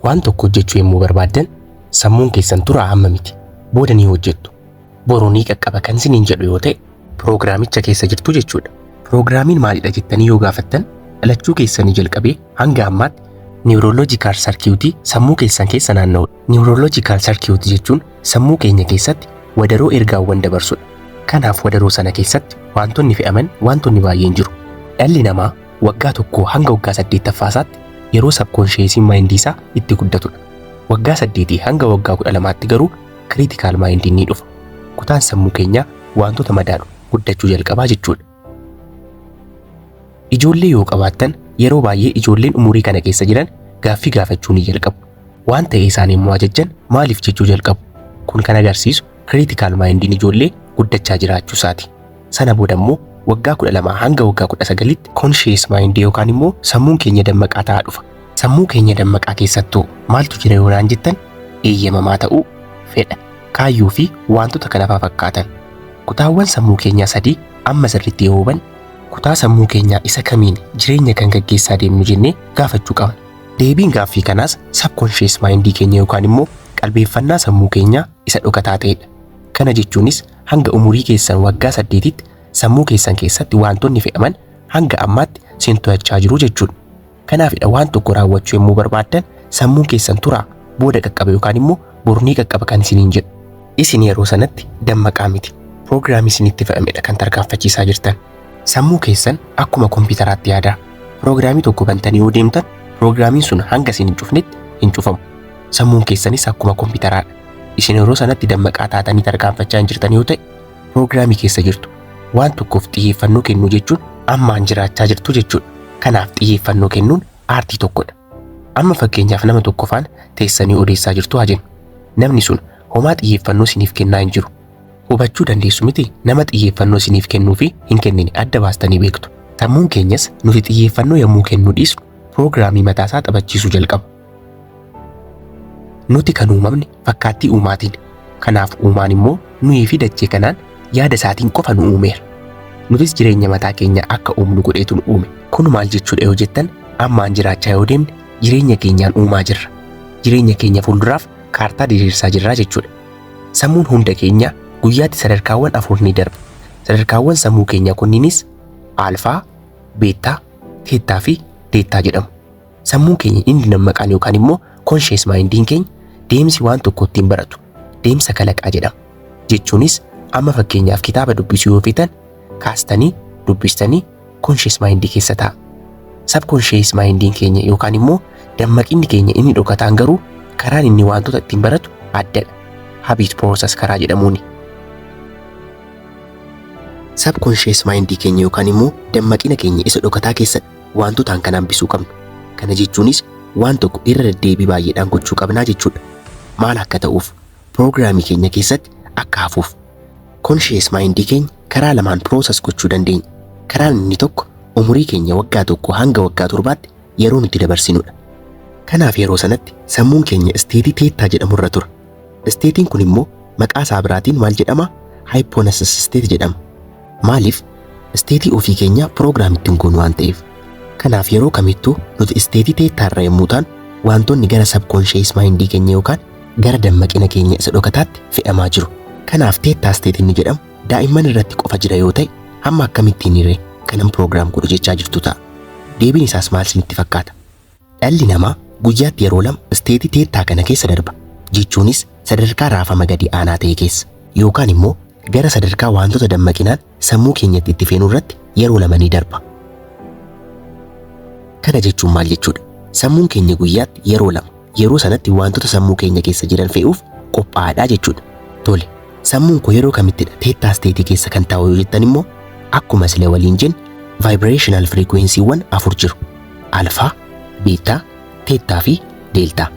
Waan tokko hojjechuu yommuu barbaaddan, sammuun keessan turaa, amma miti, booda ni hojjettu, boruu ni qaqqaba kan isiniin jedhu yoo ta'e, piroogiraamicha keessa jirtu jechuudha. Piroogiraamiin maalidha jettanii yoo gaafattan, dhalachuu keessanii jalqabee hanga ammaatti neurological circuitii sammuu keessan keessa naanna'udha. Neurological circuitii jechuun sammuu keenya keessatti wadaroo ergaawwan dabarsudha. Kanaaf wadaroo sana keessatti wantoonni fe'aman wantoonni baay'een jiru. Dhalli namaa waggaa 1 hanga waggaa 8ffaasaatti yeroo subconsciousiin mindii isaa itti guddatudha. Waggaa 8 hanga waggaa 12tti garuu critical mindiin ni dhufa. Kutaan sammuu keenyaa wantoota madaalu guddachuu jalqabaa jechuudha. Ijoollee yoo qabaattan, yeroo baay'ee ijoolleen umurii kana keessa jiran gaaffii gaafachuu ni jalqabu. Waan ta'e isaan immoo ajajjan maaliif jechuu jalqabu. Kun kan agarsiisu critical mindiin ijoollee guddachaa jiraachuu isaati. Sana booda immoo waggaa 12 hanga waggaa 19tti conscious mindii yookaan immoo sammuun keenya dammaqaa ta'aa dhufa. Sammuu keenya dammaqaa keessattuu maaltu jira yoo naan jettan, eeyyamamaa ta'uu, fedha, kaayyoo fi wantoota kana fakkaatan. Kutaawwan sammuu keenyaa sadii amma sirriitti yoo hubanne, kutaa sammuu keenyaa isa kamiin jireenya kan gaggeessaa deemnu jennee gaafachuu qabna. Deebiin gaaffii kanaas subconscious mindii keenya yookaan immoo qalbeeffannaa sammuu keenyaa isa dhokataa ta'edha. Kana jechuunis hanga umurii keessan waggaa 8tti sammuu keessan keessatti wantoonni fe'aman hanga ammaatti sin to'achaa jiru jechuudha. Kanaafidha waan tokko raawwachuu yommuu barbaaddan, sammuun keessan turaa, booda qaqqaba yookaan immoo bornii qaqqaba kan isiniin jedhu. Isin yeroo sanatti dammaqaa miti. Piroogiraamii isinitti fe'amedha kan tarkaanfachiisaa jirtan. Sammuu keessan akkuma kompiitaraatti yaadaa. Piroogiraamii tokko bantanii yoo deemtan, piroogiraamiin sun hanga isin hin cufnetti hin cufamu. Sammuun keessanis akkuma kompiitaraadha. Isin yeroo sanatti dammaqaa taatanii tarkaanfachaa hin jirtan yoo ta'e, piroogiraamii keessa jirtu. Waan tokkoof xiyyeeffannoo kennuu jechuun ammaan jiraachaa jirtu jechuudha. Kanaaf xiyyeeffannoo kennuun aartii tokkodha. Amma fakkeenyaaf nama tokko faana teessanii odeessaa jirtu haa jennu. Namni sun homaa xiyyeeffannoo isiniif kennaa hin jiru. Hubachuu dandeessu miti? Nama xiyyeeffannoo isiniif kennuu fi hin kennine adda baastanii beektu. Sammuun keenyas nuti xiyyeeffannoo yommuu kennuu dhiisnu piroogiraamii mataasaa taphachiisuu jalqaba. Nuti kan uumamne fakkaattii uumaatiin. Kanaaf uumaan immoo nuyi fi dachee kanaan yaada isaatiin qofa nu uumeera. Nutis jireenya mataa keenya akka uumnu godheetu nu uume. Kun maal jechuudha yoo jettan, ammaan jiraachaa yoo deemne jireenya keenyaan uumaa jirra. Jireenya keenya fuulduraaf kaartaa diriirsaa jirra jechuudha. Sammuun hunda keenya guyyaatti sadarkaawwan afur ni darba. Sadarkaawwan sammuu keenyaa kunniinis alpha, beta, theta fi delta jedhamu. Sammuun keenya inni dammaqaan yookaan immoo conscious mindiin keenya deemsi waan tokko ittiin baratu deemsa kalaqaa jedhama. Jechuunis amma fakkeenyaaf kitaaba dubbisuu yoo feetan, kaastanii dubbistanii conscious mindii keessa taa'a. Subconscious mindiin keenya yookaan immoo dammaqinni keenya inni dhokataan garuu karaan inni wantoota ittiin baratu addadha. Habit process karaa jedhamuuni. Subconscious mindii keenya yookaan immoo dammaqina keenya isa dhokataa keessa wantootaan kan hambisuu qabnu. Kana jechuunis waan tokko irra deddeebii baay'eedhaan gochuu qabnaa jechuudha. Maal akka ta'uuf? Piroogiraamii keenya keessatti akka hafuuf. Conscious mindii keenya karaa lamaan process gochuu dandeenya. Karaan inni tokko umurii keenya waggaa 1 hanga waggaa 7tti yeroo nuti dabarsinudha. Kanaaf yeroo sanatti sammuun keenya stateii theta jedhamurra tura. Stateiin kun immoo maqaa isaa biraatiin maal jedhama? Hypnosis state jedhama. Maaliif? Stateii ofii keenya program ittiin goonu waan ta'eef. Kanaaf yeroo kamittuu nuti stateii theta irra yommuu taanu, wantoonni gara subconscious mindii keenya yookaan gara dammaqina keenya isa dhokataatti fe'amaa jiru. Kanaaf theta state inni jedhamu daa'imman irratti qofa jira yoo ta'e, hamma akkamittiin hiree kanan program godhu jechaa jirtu ta'a. Deebiin isaas maal isinitti fakkaata? Dhalli namaa guyyaatti yeroo lama stateii theta kana keessa darba. Jechuunis sadarkaa raafama gadi aanaa ta'e keessa yookaan immoo gara sadarkaa wantoota dammaqinaan sammuu keenyatti itti feenu irratti yeroo lama ni darba. Kana jechuun maal jechuudha? Sammuun keenya guyyaatti yeroo lama yeroo sanatti wantoota sammuu keenya keessa jiran fe'uuf qophaa'aadha jechuudha. Tole, sammuun koo yeroo kamittidha theta stateii keessa kan taa'u yoo jettan immoo, akkuma sila waliin jenne vibrational frequencywwan afur jiru. Alpha, beta, theta fi delta.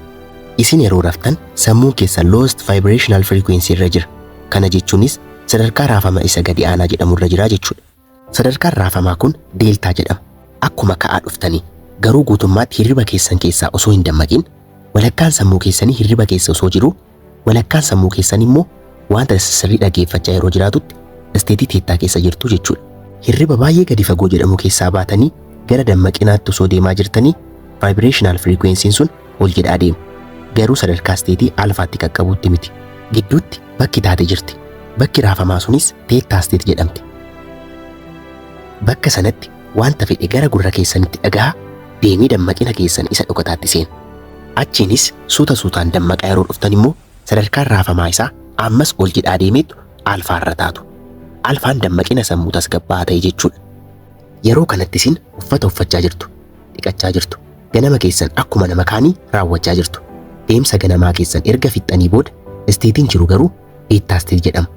Isin yeroo raftan sammuun keessan lowest vibrational frequency irra jira. Kana jechuunis sadarkaa raafama isa gadi aanaa jedhamu irra jira jechuudha. Sadarkaan raafamaa kun delta jedhama. Akkuma ka'aa dhuftanii garuu guutummaatti hirriba keessan keessaa osoo hin dammaqin, walakkaan sammuu keessanii hirriba keessa osoo jiru, walakkaan sammuu keessan immoo wanta sirrii dhaggeeffachaa yeroo jiraatutti stateii theta keessa jirtu jechuudha. Hirriba baay'ee gadi fagoo jedhamu keessaa baatanii gara dammaqinaatti osoo deemaa jirtanii vibrational frequencyn sun ol jedhaa deema. Garuu sadarkaa state alphaatti qaqqabuutti miti. Gidduutti bakki taate jirti. Bakki raafamaa sunis theta state jedhamti. Bakka sanatti wanta fedhe gara gurra keessanitti dhagahaa deemee dammaqina keessan isa dhokataatti seena. Achiinis suuta suutaan dammaqaa yeroo dhuftan immoo sadarkaan raafamaa isaa ammas ol jedhaa deemeetu alphaarra taatu. Alphaan dammaqina sammuu tasgabbaa'aa ta'e jechuudha. Yeroo kanatti isin uffata uffachaa jirtu, dhiqachaa jirtu, ganama keessan akkuma nama kaanii raawwachaa jirtu. Deemsa ganamaa keessan erga fixxanii booda stateiin jiru garuu beta state jedhama.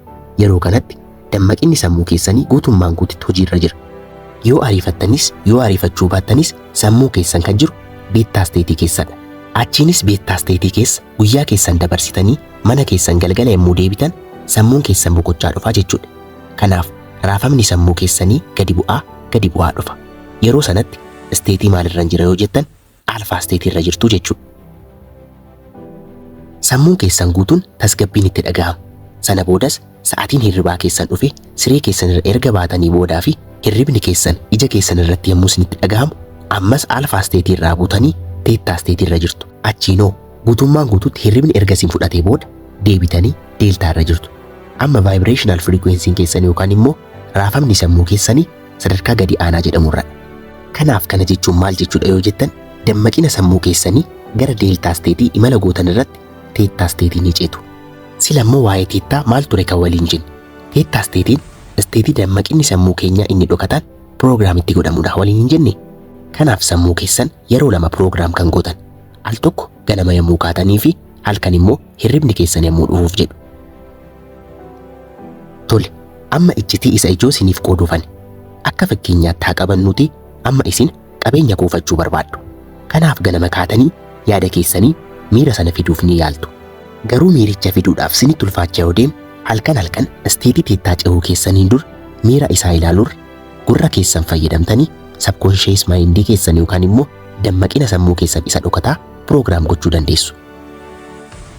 Yeroo kanatti dammaqinni sammuu keessanii guutummaan guututti hojiirra jira. Yoo ariifattanis yoo ariifachuu baattanis sammuu keessan kan jiru beta state keessadha. Achiinis beta state keessa guyyaa keessan dabarsitanii mana keessan galgala yommuu deebitan sammuun keessan boqochaa dhufaa jechuudha. Kanaaf raafamni sammuu keessanii gadi bu'aa gadi bu'aa dhufa. Yeroo sanatti state maalirra jira yoo jettan, alpha state irra jirtu jechuudha. Sammuun keessan guutuun tasgabbiin itti dhaga'ama. Sana boodas sa'aatiin hirribaa keessan dhufe, siree keessan irra erga baatanii boodaa fi hirribni keessan ija keessan irratti yommuu isinitti dhaga'amu, ammas alpha state irraa buutanii theta state irra jirtu. Achiinoo guutummaan guutuutti hirribni erga isin fudhatee booda deebitanii delta irra jirtu. Amma vibrational frequencyn keessan yookaan immoo raafamni sammuu keessanii sadarkaa gadi aanaa jedhamurradha. Kanaaf kana jechuun maal jechuudha yoo jettan, dammaqina sammuu keessanii gara delta state imala gootan irratti theta state ni ceetu. Sila immoo waa'ee theta maal ture kan waliin jenne? Theta stateiin state dammaqinni sammuu keenyaa inni dhokataan program itti godhamudha waliin hin jenne. Kanaaf sammuu keessan yeroo lama program kan gootan, al tokko ganama yommuu kaatanii fi halkan immoo hirribni keessan yommuu dhufuuf jedhu. Tole, amma iccitii isa ijoo isiniif qooduufan. Akka fakkeenyaatti haa qabannuuti, amma isin qabeenya kuufachuu barbaaddu. Kanaaf ganama kaatanii yaada keessanii miira sana fiduuf ni yaaltu. Garuu miiricha fiduudhaaf sinitti ulfaachaa yoo deemu, halkan halkan state theta cehuu keessaniin dura miira isaa ilaaluurra gurra keessan fayyadamtanii subconscious mind keessan yookaan immoo dammaqina sammuu keessan isa dhokataa program gochuu dandeessu.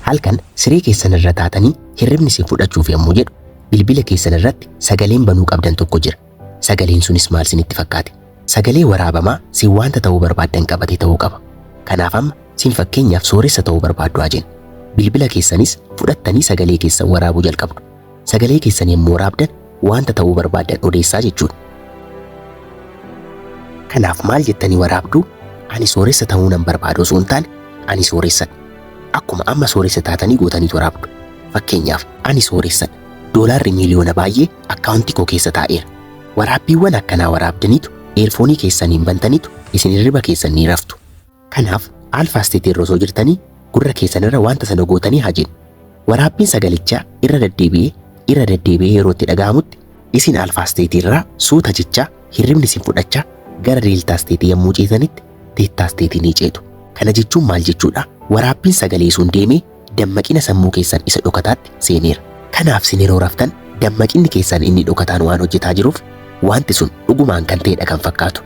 Halkan siree keessan irra taatanii hirribni isin fudhachuuf yommuu jedhu, bilbila keessan irratti sagaleen banuu qabdan tokko jira. Sagaleen sunis maal isinitti fakkaate? Sagalee waraabamaa sin wanta ta'uu barbaaddan qabate ta'uu qaba. Kanaaf amma sin fakkeenyaaf sooressa ta'uu barbaaddu haa jennu. Bilbila keessanis fudhattanii sagalee keessan waraabuu jalqabdu. Sagalee keessan yommuu waraabdan wanta ta'uu barbaaddan odeessaa jechuudha. Kanaaf maal jettanii waraabdu? Ani sooressa ta'uu nan barbaadu osoo hin taane, ani sooressadha. Akkuma amma sooressa taatanii gootaniitu waraabdu. Fakkeenyaaf, ani sooressadha. Doolaarri miiliyoona baay'ee akkaawuntii koo keessa taa'eera. Waraabbiiwwan akkanaa waraabdaniitu earphone keessaniin bantaniitu isin hirriba keessan ni raftu. Kanaaf alpha state irra osoo jirtanii gurra keessan irra wanta sana gootanii haa jennu. Waraabbiin sagalichaa irra deddeebi'ee irra deddeebi'ee yeroo itti dhaga'amutti, isin alpha state irraa suuta jechaa hirribni isin fudhachaa gara delta state yommuu ceetanitti theta state ni ceetu. Kana jechuun maal jechuudha? Waraabbiin sagalee sun deemee dammaqina sammuu keessan isa dhokataatti seeneera. Kanaaf isin yeroo raftan dammaqinni keessan inni dhokataan waan hojjetaa jiruuf wanti sun dhugumaan kan ta'edha kan fakkaatu.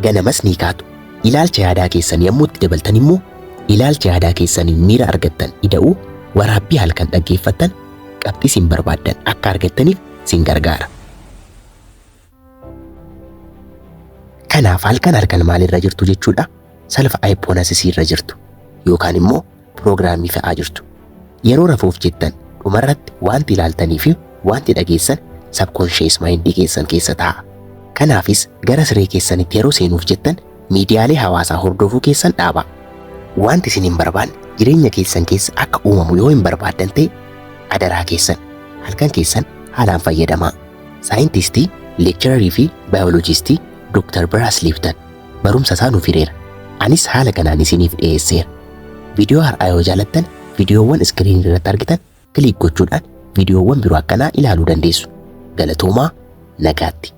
Ganamas ni kaatu. Ilaalcha yaadaa keessan yommuu itti dabaltan immoo, ilaalcha yaadaa keessaniin miira argattan ida'uu waraabbii halkan dhaggeeffattan qabxii isin barbaaddan akka argattaniif isin gargaara. Kanaaf halkan halkan maalirra jirtu jechuudha? Self hypnosis irra jirtu yookaan immoo program fe'aa jirtu. Yeroo rafuuf jettan dhumarratti wanti ilaaltanii fi wanti dhageessan subconscious mind keessan keessa taa'a. Kanaafis gara siree keessanitti yeroo seenuuf jettan miidiyaalee hawaasaa hordofuu keessan dhaabaa. Wanti isin hin barbaanne jireenya keessan keessa akka uumamu yoo hin barbaaddan ta'e, adaraa keessan halkan keessan haalaan fayyadamaa. Saayintistii, lecturer fi baayoloojistii Dr. Bruce Lipton barumsa isaa nuuf hireera. Anis haala kanaan isiniif dhiyeesseera. Viidiyoo har'aa yoo jaalattan, viidiyoowwan screen irratti argitan click gochuudhaan viidiyoowwan biroo akkanaa ilaaluu dandeessu. Galatoomaa, nagaatti.